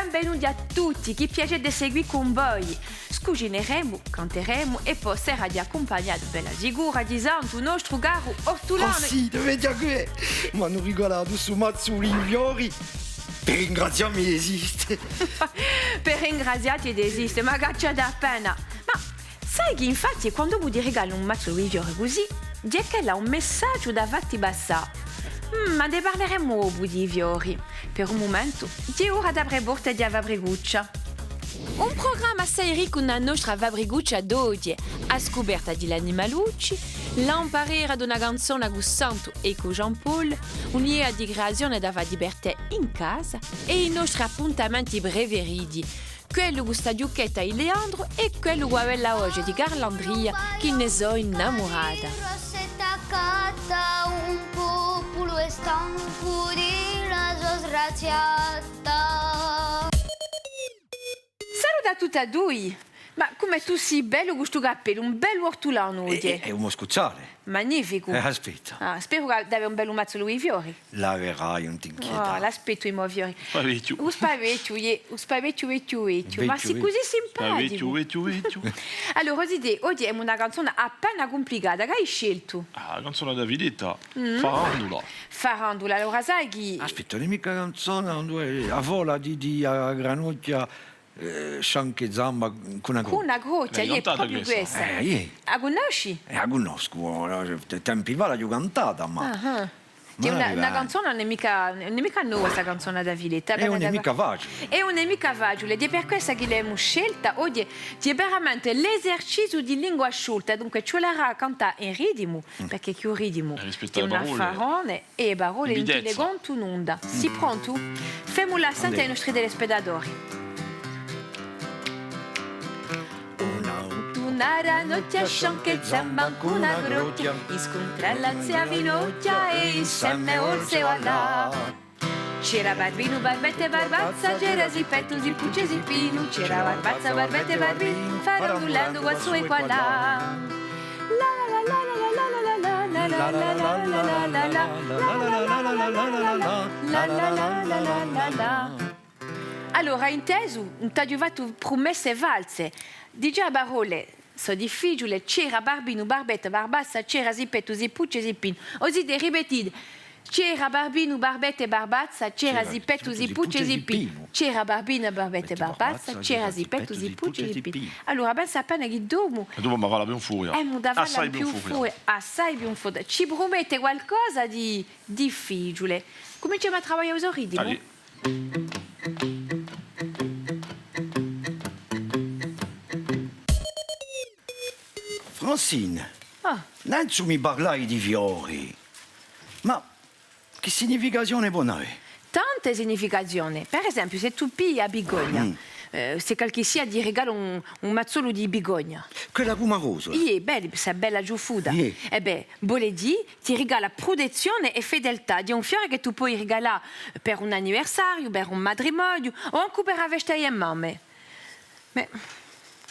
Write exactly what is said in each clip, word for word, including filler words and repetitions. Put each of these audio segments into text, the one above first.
Benvenuti à tutti, chì piacè di seguì cun voi. Scucineremu, canteremu è po serà di accumpagnà, bella sicura, di Santu, u nostru caru ortulanu. Ah sì, vedi quì! M'anu rigalatu stu mazzulu di fiori per ringrazià mi d'esiste. Per ringrazià ti d'esiste, ma caccia da pena. Ma sai chì infatti quandu omu ti rigala un mazzulu di fiori cusì, hè ch'ellu hà un messaghju da fatti passà. Mm, ma ne parleremu dopu di i fiori. Per u mumentu, hè ora d'apre e porte di a Fabricuccia. Un prugramma assai riccu in a nostra Fabricuccia d'oghje, a scuperta di l'animalucci, l'amparera d'una canzona cù Santu è cù Jean-Paul, un'idea di creazione da fà di per tè in casa è i nostri appuntamenti preferiti, quellu cù sta ghjuchetta di Leandru è quellu cù a bella voce di Carlandria, chì ne sò innamurata. Salutu à tutti è dui! Ma cum'è tù sì bellu cù stu cappellu, un bellu ortulanu, hè, hè, hè un moscuzzale. Magnificu. Eh, aspetta. Ah, speru chì t'avè un bellu mazzulu di fiori. L'averai, ùn t'inchietà. Ah, l'aspettu i mo fiori. Spavechju. U spavechju, iè, u spavechju vechju vechju. Ma sì cusì simpaticu. Spavechju vechju vechju. Allora, o zitè, oghje emu una canzona appena cumplicata. Chì ai sceltu? Ah, a canzona di a Filetta. Mm. Farandula. Farandula, allora sai chì... Aspetta, ùn hè micca canzona, ùn hè, a fola di, di a Granocchia, eh, sciancu è zamba cù una crochja. Cù una crochja, iè, propiu questa. Eh, iè. A cunnosci? Eh, a cunnoscu, eh, tempi fà l'aghju cantata, ma... Ah. Hè una, una canzona, ùn hè micca, ùn hè micca nova sta canzona di a Filetta, hè ùn hè micca faciule. È ùn hè micca faciule, ed hè per quessa chì l'emu scelta oghje, hè veramente l'eserciziu di lingua sciolta, dunque ci vulerà à cantà in ritimu, perchè chì u ritimu hè un affarone, è e parolle ùn ti le contu nunda. Sì prontu? Femula sente à i nostri telespettatori. Una, una granocchia scianca è zamba cù una crochja, i scuntra la zia Finocchia è inseme volse ballà. C'era Barbinu, Barbetta è Barbazza, c'era Zippettu, Zippucciu è Zippinu, c'era Barbazza, Barbetta è Barbinu, farandulandu quassù è quallà. Allora, intesu, ùn t'aghju fattu prumesse false. Digià e parolle sò difficiule, c'era Barbinu, Barbetta, Barbazza, c'era Zippettu, Zippucciu è Zippinu. O zitè, ripetite. C'era Barbinu, Barbetta è Barbazza, c'era Zippettu, Zippucciu è Zippinu. C'era Barbinu, Barbetta è Barbazza, c'era Zippettu, Zippucciu è Zippinu. Allora, pensa appena chì dopu... È dopu emu da falla più in furia. Emu da falla più in furia, assai più in furia. Ci prumette qualcosa di difficiule. Cuminciemu à travaglià u so ritimu? Allez. Francine, ah, nanzu mi parlai di fiori, ma chì significazione pò avè? Tante significazione. Per esempiu, s'è tù pigli a bigogna, mm, eh, s'è qualchissia ti rigala un, un mazzolu di bigogna. Quella cum'è a rosola. Iè, bè, sta bella ciuffuta. Iè. È bè, vole dì, ti rigala prutezzione è fedeltà. Hè un fiore chì tù poi rigalà per un anniversariu, per un matrimoniu, o ancu per a festa di e mamme. Bè.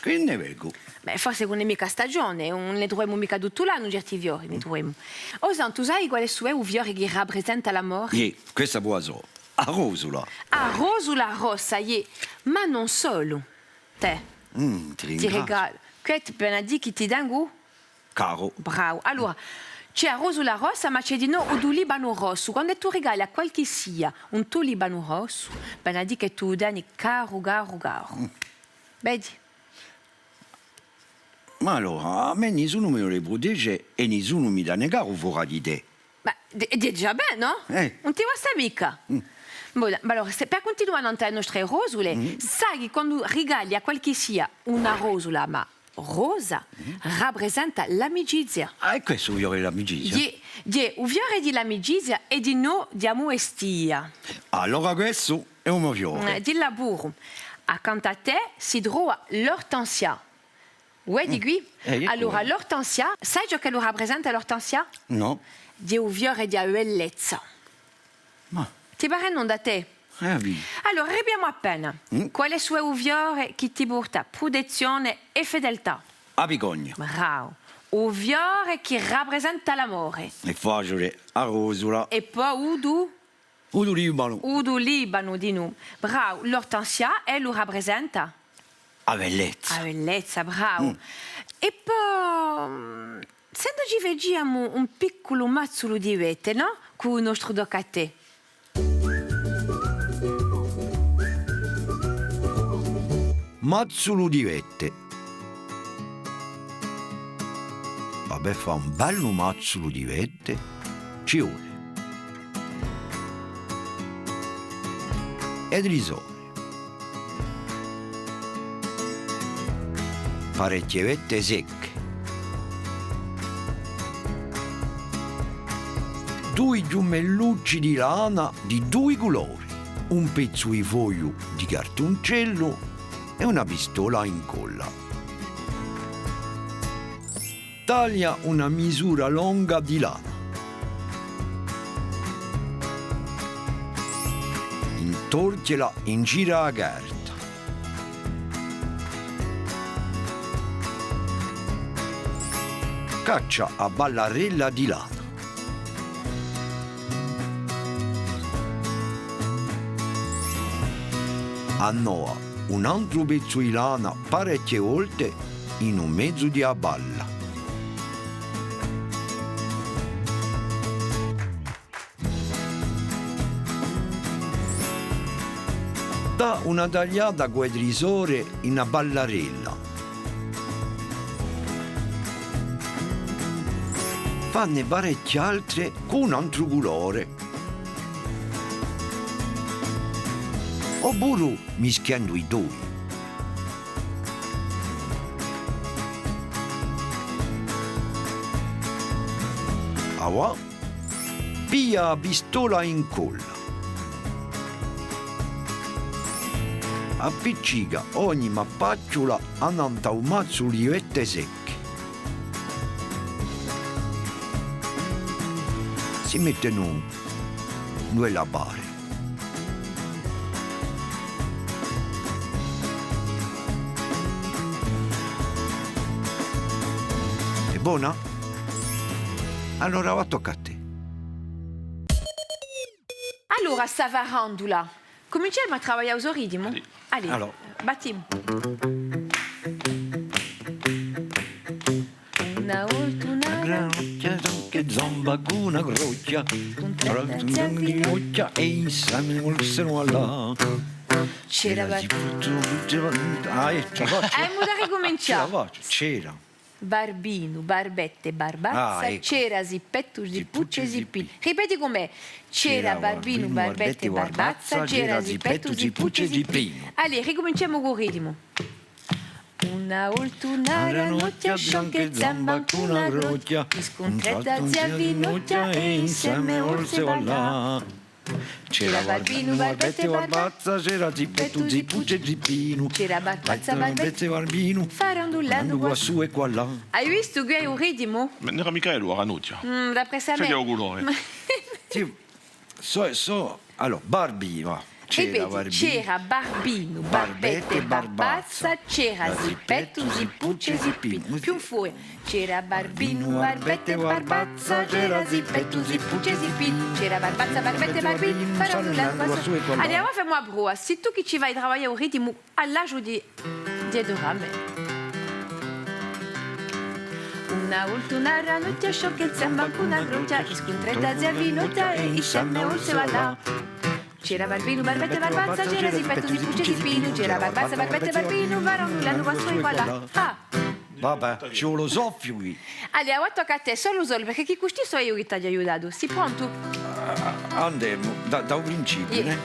Chì ne vecu? Bè, forse ùn hè micca stagione, ùn ne truvemu micca tuttu l'annu certi fiori, ne truvemu. O Santu, sai quale hè u fiore chì rappresenta l'amore? Iè, questa pò a sò. A rosula. A rosula rossa, iè, ma ùn solu. Tè. Mm, ti ringraziu. Ti rigalu. Chì ti, vene à dì chì ti tengu caru. Bravu. Allora, ci hè a rosula rossa, ma ci hè dinò u tulipanu rossu. Quand'è tù rigali à qualchissia un tulipanu rossu, vene à dì chì tù u teni caru, caru, caru. Mm. Vedi? Ma allora, à mè nisunu mi vole prutege è nisunu mi tene caru fora di tè. Ma hè, hè digià bè, nò? Eh. Ùn ti guasta micca. Mm. Bon, ma allora, sè, per cuntinuà nant'à e nostre rosule, mm, sai chì quandu rigali à qualchissia una rosula, ma rosa, mm, rappresenta l'amicizia. Ah, hè quessu u fiore di l'amicizia? Iè, iè, u fiore di l'amicizia è dinò di a mudestia. Allora quessu hè u mo fiore. Eh, dilla puru. Accantu à tè si trova l'ortensia. Vedi quì? Eh, eccu. Allora, l'ortensia, sai ciò ch'ellu rappresenta l'ortensia? Nò. Hè u fiore di a bellezza. Ma. Ti pare nò da tè? Eh, vedi. Allora, ripigliemu appena. Mm. Quale hè u fiore chì ti porta prutezzione è fedeltà? A bigogna. Bravu. U fiore chì rappresenta l'amore. Hè faciule, a rosula. È po u tu? U tulibanu. U tulibanu dinù. Bravu, l'ortensia, ellu raprisenta? A bellezza. A bellezza, bravu. Mm. È po, mm, s'è no ci faciamu un picculu mazzulu di vette, nò? Cù u nostru tocca à tè. Mazzulu di vette. Vabbè, fà un bellu mazzulu di vette ci vole e trisore. Parechje vette secche. Dui ghjumellucci di lana di dui culori, un pezzu di fogliu di cartuncellu è una pistola à incolla. Taglia una misura longa di lana. Intorchjela in giru à a carta. Caccia a ballarella di lana. Annova un antru pezzu di lana parechje volte in u mezu di a balla. Dà una tagliata cù e trisore in a ballarella. Fanne parechje altre cù un antru culore. Oppuru mischjendu i dui. Avà, piglia a pistola à incolla. Appiccica ogni mappacciula annant'à u mazzulu di vette secche. Si mettenu induve ella pare. Hè bona? Allora, avà tocca à tè. Allora, sta farandula, cuminciemu à travaglià u so ritimu? Allez. Allez, allora, battimu. Una volta una ranocchia, chì zamba cù una crochja, scuntrata zia Pinocchia è inseme volsenu à là. C'era par- Ah, eh, ci a facciu. Eh, emu da ricumincià. Ci a facciu. C'era. Barbinu, Barbetta è Barbazza, ah, eccu, c'era Zippettu, Zippuccia è Zippinu. Ripeti cù mè. C'era Barbinu, Barbetta è Barbazza, c'era Zippettu, Zippuccia è Zippinu. Allez, ricuminciemu cù u ritimu. Una volta una ranocchia, scianca è zamba cù una crochja, scuntrata zia Pinocchia è inseme volsenu à là. C'era Barbinu, Barbetta è Barbazza, c'era Zippettu, Zippuccia è Zippinu. C'era Barbazza, Barbetta è Barbinu, farandulandu quassù è quallà. Ai vistu chì hè u ritimu? Ma ùn era micca ellu a ranocchia? Mm, d'appressu à mè. C'hè u culore. Sì, sò, sò, allora, Barbì, và. Ripeti, c'era Barbinu, Barbetta è Barbazza, c'era Zippettu, Zippuccia è Zippinu. Più in fora. C'era Barbinu, Barbetta è Barbazza, c'era Zippettu, Zippuccia è Zippinu. C'era Barbazza, Barbetta è Barbinu, farandulandu quassù. Allez, avà femu a prova. Sì tù chì ci vai à travaglià u ritimu, à l'asgiu di, di dura à mè. Una volta una ranocchia, scianca è zamba cù una crochja, scuntrata zia Pinocchia è inseme volsenu à là. C'era Barbinu, Barbetta è Barbazza, c'era Zippettu, Zippuccia è Zippinu, c'era Barbazza, Barbetta è Barbinu, farandulandu quassù è quallà. Ah! Vabbè, ci vole u soffiu quì. Allez, avà tocca à tè, solu, solu, perchè chì custì sò eiu chì t'aghju aiutatu. Sì prontu? Ah, andemu, da, da u principiu, nè?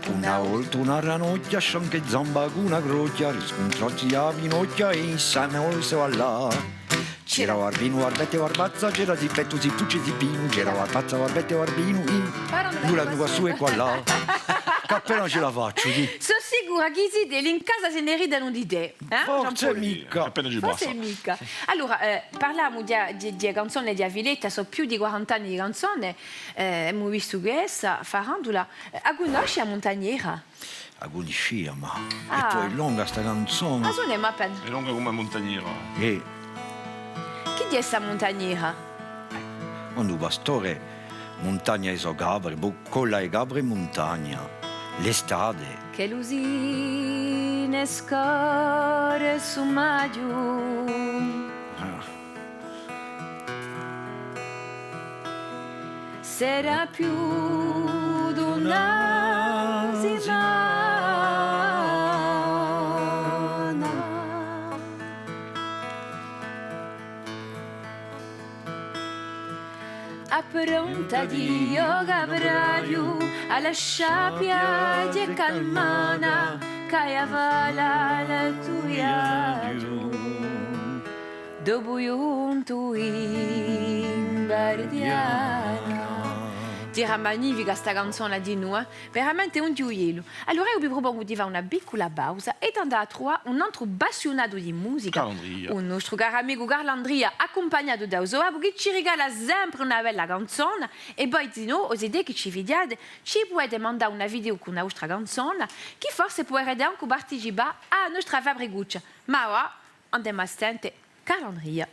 Una volta una ranocchia, scianca è zamba cù una crochja, scuntrata zia Pinocchia è inseme volsenu à là. C'era Barbinu, Barbetta è Barbazza, c'era Zippettu, Zippuccia è Zippinu, c'era Barbazza, Barbetta è Barbinu, in, farandulandu quassù è quallà. Chì appena ci a facciu, sì. Sò sicura chì i zitelli in casa si ne ridenu di tè, eh, Jean-Paul? Forse micca. Appena ci passa. Forse micca. Allora, eh, parlemu di, di, di canzone di a Filetta, sò più di quarant'anni di canzone, eh, emu vistu chì essa, farandula, eh, a cunnosci a Muntagnera? A cunniscia, ma... Ah. È po hè longa sta canzona. Ah, sò, ma appena. Hè longa cum'è a Muntagnera. Eh. Chì hè sta Muntagnera? Quandu u pastore Muntagna è i so capri, po colla e capri in muntagna, l'estate. Chì e lusine scorre sù Maghju. Ah. Serà più d'una simana. Approntati, o capraghju, à lascià a piaghja calmana, ch'aghju à fà l'altru viaghju. Dopu ghjuntu in Bardiana. Era magnifica sta canzona dinù, eh? Veramente un ghjuiellu. Allora eiu vi prupongu di fà una piccula pausa è d'andà à truvà un antru appassiunatu di musica, Carlandria, un nostru caru amicu Carlandria, accumpagnatu da u so babbu, chì ci rigala sempre una bella canzona, è voi dinù, o zitè chì ci fighjate, ci pudete mandà una video cù una vostra canzona, chì forse puderete ancu participà à a nostra fabricuccia. Ma avà, andemu à sente Carlandria.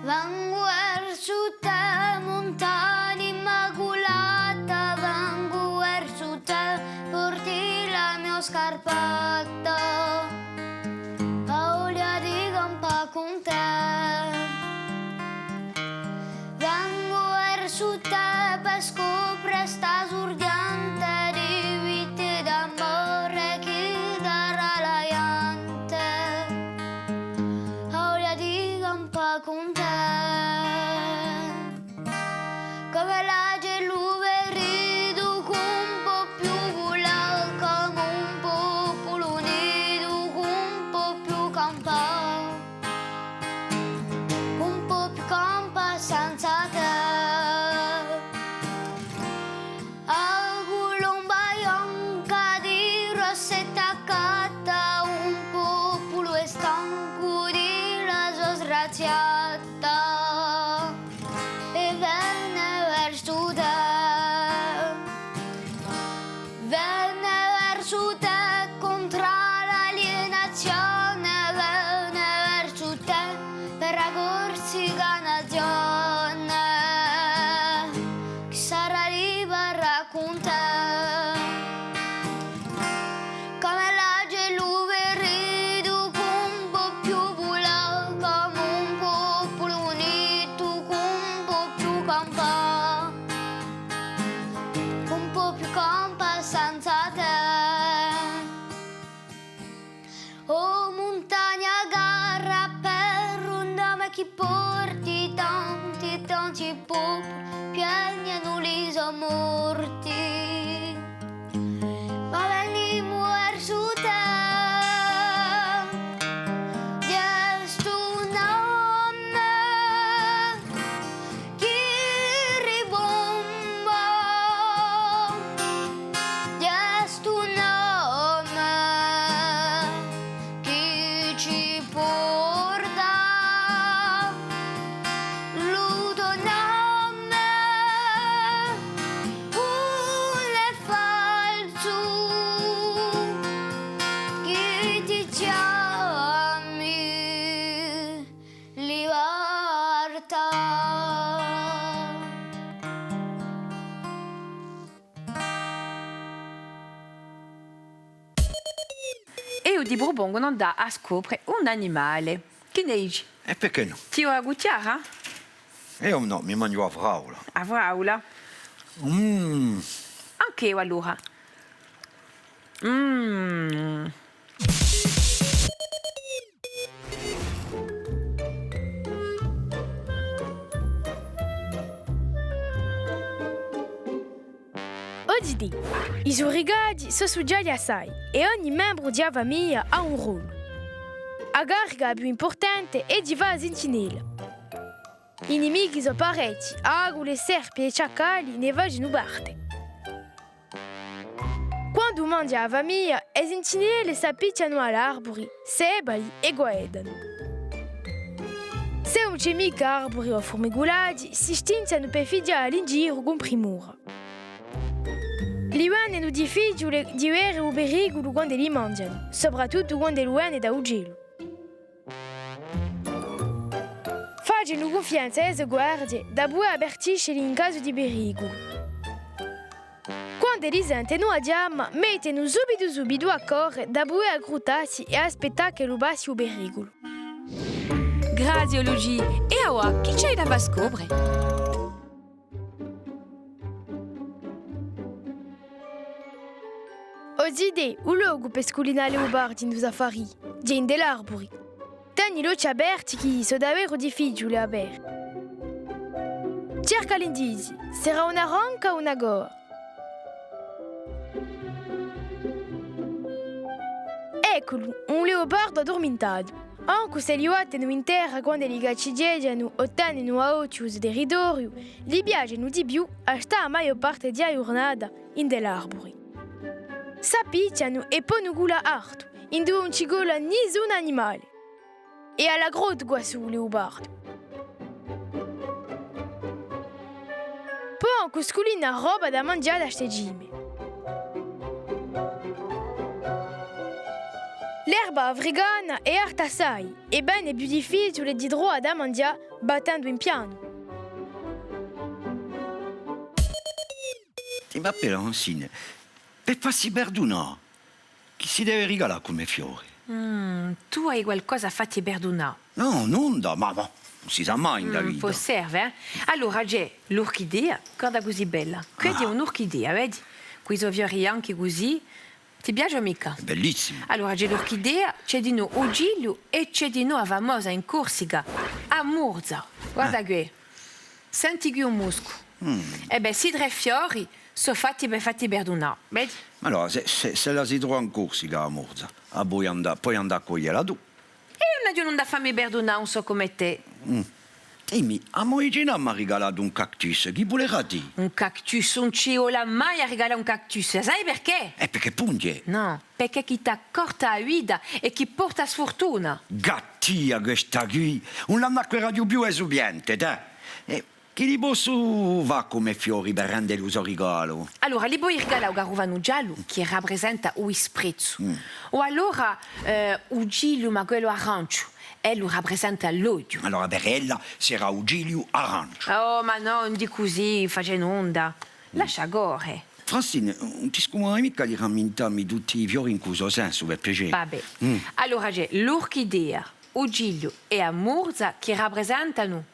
Vengu versu tè, muntagna immaculata, vengu versu tè, porti la mio scarpata, a voglia di campà cun tè. Vengu versu tè per scopre sta surghjente di vita è d'amore chì darà à a ghjente a voglia di campà cun tè. Cum'è l'acellu feritu ch'ùn pò più vulà, cum'è un populu unitu ch'ùn pò più campà. Ùn pò più campà senza tè. A culomba bianca di rosse t'accatta, un populu hè stancu di la so sgraziata è vene versu tè. Vene versu tè contr'à l'alienazione, vene versu tè per a Corsica nazione, chì sarà libera cun tè. Cum'è l'acellu feritu ch'ùn pò più vulà, cum'è un populu unitu ch'ùn pò più campà. Ùn pò più campà senza tè. O muntagna cara, per un nome chì porti, tanti, tanti populi piglianu li so morti. Ma venimu versu tè, di stu nome chì ribomba, di stu nome chì ci porta lu to nome, ùn hè falsu chì ti chjami Libertà. Eiu ti prupongu d'andà à scopre un animale. Chì ne dici? È perchè nò? Ti voli a cuchjara? Eiu nò, mi manghju a fraula. A fraula? Mm. Ancu eiu allora. Mm. Oghje dì, i suricati sò suciali assai è ogni membru di a famiglia hà un rollu. A carica più impurtante hè di fà a sintinella. I nimichi sò parechji, acule, serpi è sciacalli ne facenu parte. Quandu manghja a famiglia, e sintinelle s'appiccianu à l'arburi, seppali è guaddanu. S'ellu ùn ci hè micca arburi o furmiculati, si stinzanu per fighjà à l'ingiru cun primura. Li vene difficiule di vede u periculu quand'elli manghjanu, soprattuttu quand'ellu vene da u celu. Facenu cunfianza à e so guardie da pudè avvertisceli in casu di periculu. Quand'elli sentenu a chjama, mettenu subitu subitu à corre da pudè aggruttassi è aspettà ch'ellu passi u periculu. Grazie, Luigi. È avà, chì ci hai da fà scopre? O zitè, u locu per sculinà leopardi in u safari, hè ind'è l'arburi. Teni l'ochji aperti chì sò daveru difficiuli à vede. Cerca l'indizii, serà una ranca o una coa? Ecculu, un leopardu addurmintatu. Ancu s'elli battenu in terra quand'elli caccighjeghjanu o tenenu à ochju u so territoriu, li piacenu di più à stà a maiò parte di a ghjurnata ind'è l'arburi. S'appiccianu è ponu cullà artu, induve ùn ci colla nisunu animale. È à l'aggroddu quassù u leopardu. Pò ancu sculinà roba da manghjà da ste cime. L'erba africana hè arta assai, è bè hè più difficiule di truvà da manghjà battendu in pianu. Ti m'appelli, Francine, per fassi perdunà. Chì si deve rigalà cum'è fiori? Mm, tù hai qualcosa à fatti perdunà. Nò, nunda, ma, ma ùn si sà mai in a vita. Mm, pò serve, eh? Allora, ci hè l'urchidea, guarda cusì bella. Quella hè un'urchidea, vedi? Cù i so fiori bianchi cusì. Ti piace o micca? Hè bellissimu. Allora, ci hè l'urchidea, ci hè dinò u gigliu è ci hè dinò a famosa in Corsica, a murza. Guarda quì. Senti quì u muscu. Mm. È bè, sti trè fiori sò fatti per fatti perdunà, vedi? Ma allora, s'è, s'è, s'ella si trova in Corsica, a murza, a poi andà, poi andà à cogliela tù. È eiu ùn aghju nunda à fammi perdunà, ùn sò cum'è tè. Mm. Dimmi, a mo vicina m'hà rigalatu un cactus, chì vulerà dì? Un cactus, ùn ci vole mai à rigalà un cactus, sai perchè? Eh, perchè punghje? Nò, perchè chì t'hà corta a vita è chì porta sfurtuna. Gattia questa quì, ùn l'annacqueraghju più e so piante, tè. Eh, Chì li possu fà cum'è fiori per rende u so rigalu? Allora, li poi rigalà u garufanu giallu, chì raprisenta u disprezzu. Mm. O allora, eh, u gigliu, ma quellu aranciu, ellu raprisenta l'odiu. Allora, per ella serà u gigliu aranciu. Oh, ma nò, ùn dì cusì, face nunda. Mm. Lascia corre. Francine, ùn ti scumudi micca di rammintammi tutti i fiori in u so sensu, per piacè? Và bè. Mm. Allora, ci hè l'urchidea, u gigliu è a murza chì raprisentanu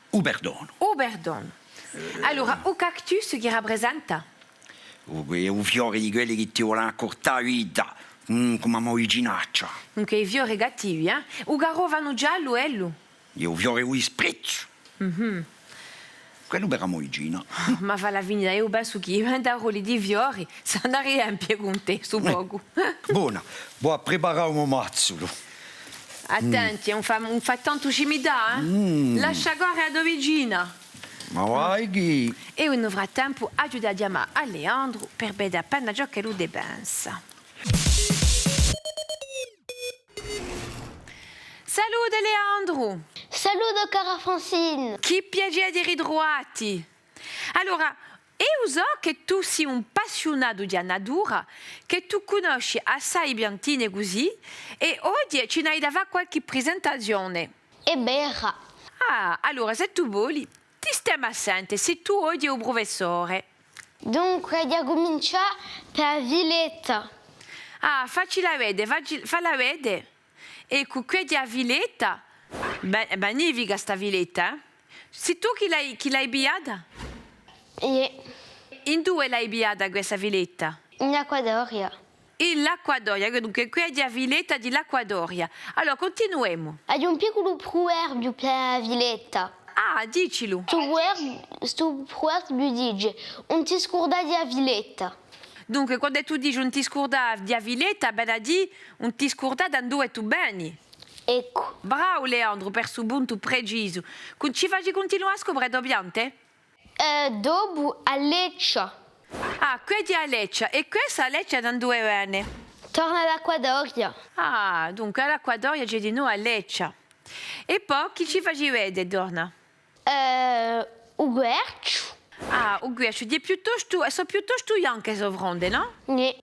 U perdonu. U perdonu. Allora, u cactus chì raprisenta? U, hè u fiori di quelli chì ti volenu accurtà a vita, mm, cum'è a mo vicinaccia. Dunque, i fiori cattivi, eh? U garofanu giallu, ellu? Hè u fiori di u disprezzu. Mhm. Quellu per a mo vicina. Ma falla finita, eiu pensu chì i ventaroli di fiori s'anu da riempie cun tè, stu pocu. Bona, vò à preparà u mo mazzulu. Attenti, ùn fà, ùn fà tantu scimità, eh? Mm. Lascia corre a to vicina. Ma vai chì... È in u frattempu aghju da chjamà à Leandru per vede appena ciò ch'ellu ne pensa. Salute Leandru! Salute cara Francine! Chì piacè di ritruvatti! Allora, eiu sò chì tù sì un passiunatu di a natura, chì tù cunnosci assai piantine cusì, è oghje ci n'hai da fà qualchì prisentazione. Hè vera. Ah, allora, s'è tù voli, ti stemu à sente, sì tù oghje u prufessore. Dunque, aghju da cumincià per a filetta. Ah, faccila vede, facci-, falla vede. Eccu, quì hè a filetta. Be-, magnifica sta filetta, eh? Sì tù chì l'hai, chì l'hai pigliata? Iè. Induve l'hai pigliata questa filetta? In Acqua Doria. In l'Acqua Doria, dunque, quì hè a filetta di l'Acqua Doria. Allora, cuntinuemu. Aghju un picculu pruverbiu per a filetta. Ah, dicilu. Stu pruver-, stu pruverbiu dice, ùn ti scurdà di a filetta. Dunque, quand'è tù dici ùn ti scurdà di a filetta, vene à dì ùn ti scurdà da induve tù veni. Eccu. Bravu Leandru per stu puntu precisu. Cun-, ci faci cuntinuà à scopre e to piante? Eh, dopu a leccia. Ah, quì hè a leccia. È questa leccia da induve vene? Torna d'Acqua Doria. Ah, dunque à l'Acqua Doria ci hè dinò a leccia. È po chì ci faci vede, torna? Eh, u querciu. Ah, u querciu, hè piuttostu, sò piuttostu bianche e so fronde, nò? Iè.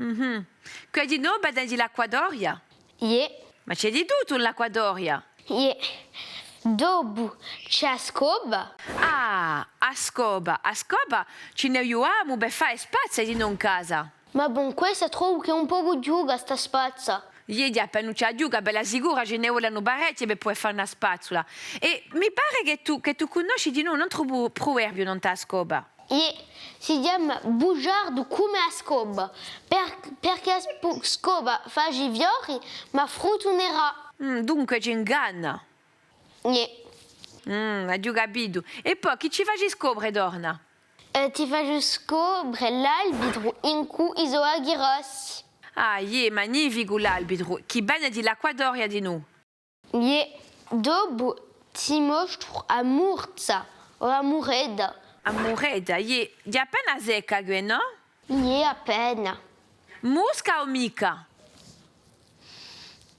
Mhm. Quì dinò vene di l'Acqua Doria? Iè. Ma ci hè di tuttu in l'Acqua Doria? Iè. Dopu ci hè a scopa. Ah, a scopa. A scopa ci ne ghjuvemu per fà e spazze dinò in casa. Ma bon, quessa trovu chì hè un pocu ghjuca sta spazza. Iè, appena ci hè a ghjuca, bella sicura, ci ne volenu parechje per pudè fà una spazzula. È mi pare chì tù, chì tù cunnosci dinò un antru pru-, pruverbiu nant'à a scopa. Iè, si chjama bugiardu cum'è a scopa, per-, perchè a sp-, scopa faci fiori, ma fruttu ùn ne dà. Mm, dunque ci inganna. Iè. Mm, aghju capitu. È po chì ci faci scopre, torna? Eh, ti facciu scopre l'albitru incù i so aghji rossi. Ah, iè, magnificu l'albitru, chì vene di l'Acquatoria dinò. Iè, dopu ti mostru a murza o a muredda. A muredda, iè, hè appena secca què, nò? Iè, appena. Musca o micca?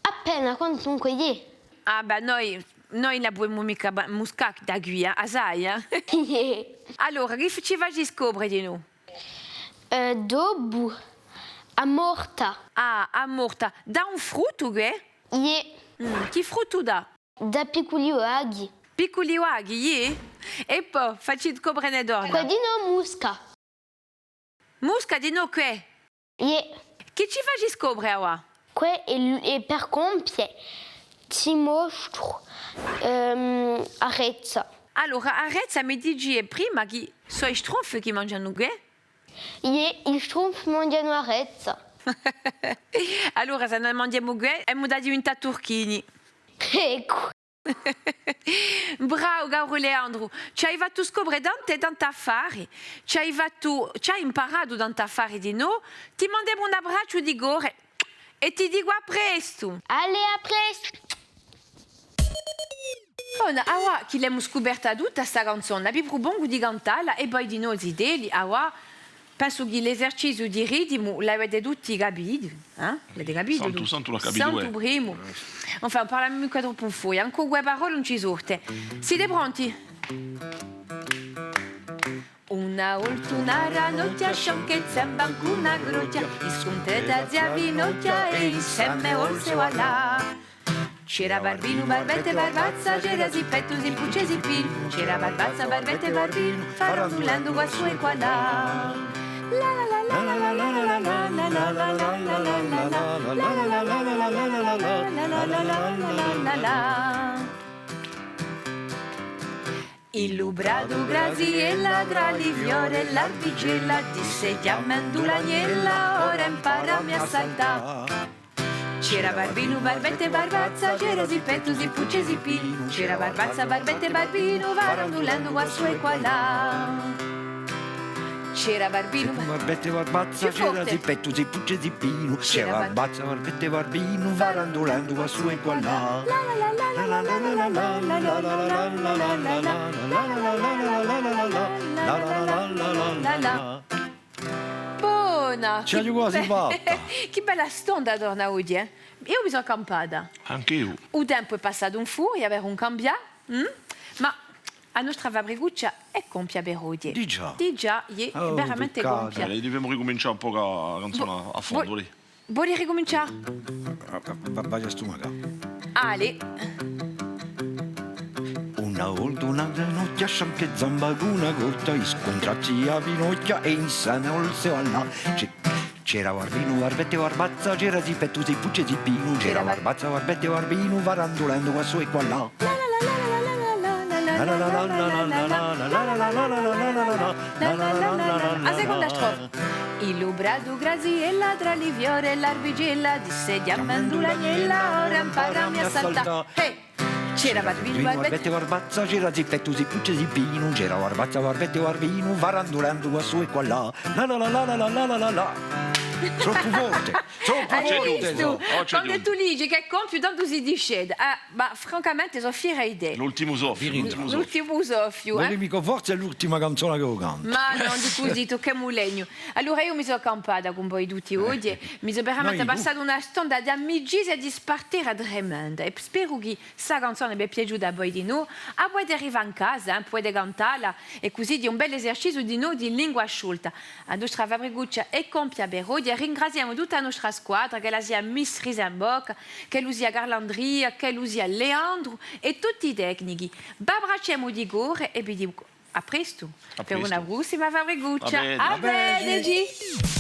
Appena, quantunque, iè. Ah, bè, noi, noi ùn a pudemu micca ba-, muscà da quì, eh, a sai, eh? Iè. Allora, chì f-, ci faci scopre dinò? Eh, dopu, a morta. Ah, a morta. Dà un fruttu què? Iè. Mm, chì fruttu dà? Dà picculi aghji. Picculi aghji, iè? È po, faci scopre ne torna. Quì dinò musca. Musca dinò què? Iè. Chì ci faci scopre avà? Què hè, hè per compie, ti mostru, ehm, a rezza. Allora, a rezza mi dici prima chì sò i strunfi chì manghjanu què? Iè, i strunfi manghjanu a rezza. Allora, s'è no manghjemu què, emu da diventà turchini. Eccu. Bravu, caru Leandru, ci ai fattu scopre tanti, tanti affari, ci ai fattu, ci ai imparatu tanti affari dinò, ti mandemu un abbracciu di core è ti dicu à prestu! Allez, à prestu! Bon, avà chì l'emu scuperta tutta sta canzona, vi prupongu di cantalla è voi dinò, zitelli, avà pensu chì l'eserciziu di ritimu l'avete tutti capitu, eh? L'avete capitu? Santu, Santu l'hà capitu, Santu eh. Primu. Enfin, parlemu micca troppu foiu, ancu quì parolla ùn ci sorte. Site pronti? Più forte. Bona! Ci aghju guasi fatta! Chì bella stonda torna oghje, eh? Eiu mi sò campata. Anch'eiu. U tempu hè passatu in furia, per ùn cambià, mm? Ma a nostra fabricuccia hè compia per oghje. Digià? Digià, iè, hè veramente compia. Eh, duvemu ricumincià un pocu a canzona à fondu, lì. Voli ricumincià? Và, và, và, và, stà cum'è chì. Allez. A seconda strofa. Hey! Troppu forte, troppu forte. Hai vistu? Quandu tù dici chì hè compiu, tandu si dice. Ah, ma francamente sò fiera di tè. L'ultimu soffiu, l'ultimu soffiu. L'ultimu soffiu, eh? Ùn hè micca forse l'ultima canzona ch'o cantu. Ma nò, dicu cusì, tucchemu legnu. Allora eiu mi sò campata cun voi tutti oghje, mi sò veramente passata una stonda d'amicizia è di spartera tremenda, è speru chì sta canzona vi hè piaciuta à voi dinò, a pudete rifà in casa, eh, pudete cantalla, è cusì hè un bellu eserciziu dinò di lingua sciolta. A nostra fabricuccia hè compia per oghje. Ringraziemu tutta a nostra squadra, ch'ella sia Miss Risa in Bocca, ch'ellu sia Carl'Andria, ch'ellu sia Leandru è tutti i tecnichi. V'abbracciemu di core è vi dicu à prestu per una prossima Fabricuccia. À vedeci!